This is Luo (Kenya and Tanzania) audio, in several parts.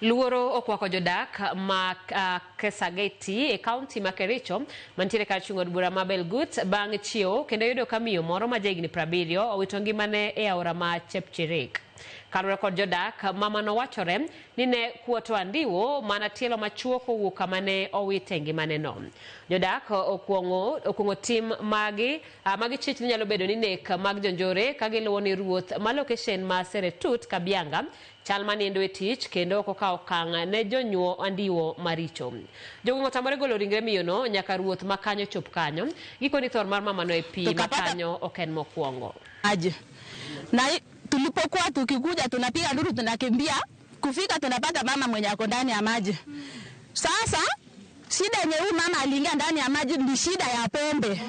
Luoro okwako jodak ma Kesageti e kaunti ma Kericho mantiere kar chung' od bura ma Belgut bang' chiewo kendo yudo ka miyo moro ma jahigni 70 owito ngimane e aora ma Chepchirik. Kaluwore kod jodak, mama no wachore ni ne kuoto andiwo mana tielo machuok kowuok kama ne owite ngimane no. Jodak okuong'o tim magi magi chich ni nyalo bedo ni nek mag jonjore ka giluwo ni ruoth ma lokeshen ma Seretut Kabianga chal manindo e tich kendo ok okawo okang' ne jonyuo andiwo maricho. Jogweng' otamore golo ringre miyono nyaka ruoth ma kanyo chop kanyo. Gikoni thor mar mamano e pi ma kanyo ok en mokwongo. Aje. Na tulipokuwa tukikuja tunapiga nduru tunakimbia, kufika tunapata mama mwenye ako ndani ya maji. Sasa shida yenye huyu mama aliingia ndani ya maji ni shida ya pombe.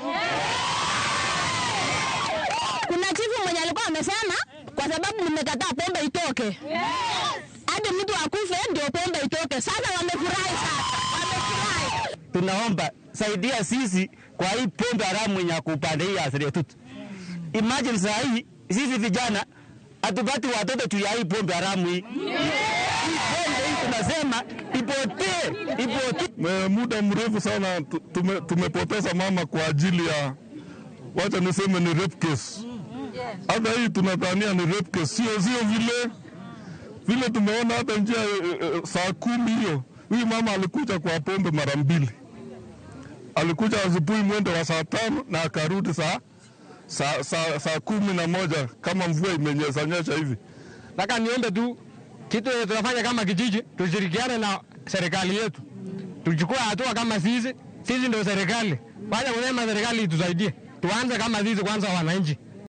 Kuna chifu mwenye alikuwa amesema kwa sababu nimekataa pombe itoke. Hadi mtu akufe ndio pombe itoke. Sasa wamefurahi sasa. Wamefurahi. Tunaomba saidia sisi kwa hii pombe haramu yenye kupanda hii ya Seretut. Imagine saa hii sisi vijana hatupati watoto juu ya hii pombe haramu hii. Hii pombe hii tunasema ipotee, ipotee. Muda mrefu sana tumepoteza mama kwa ajili ya, wacha niseme ni rape case. Hata hii tunadhania ni rape case, sio vile vile tumeona hata njia saa 10 hiyo. Huyu mama alikuja kwa pombe mara mbili. Alikuja asubuhi mwendo wa saa 5 na akarudi saa 11 kama mvua imenyesha nyesha hivi. Nataka niombe tu kitu tunafanya kama kijiji, tushirikiane na serikali yetu. Tuchukue hatua kama sisi, sisi ndio serikali. Baada kusema serikali itusaidie. Tuanze kama sisi kwanza wananchi.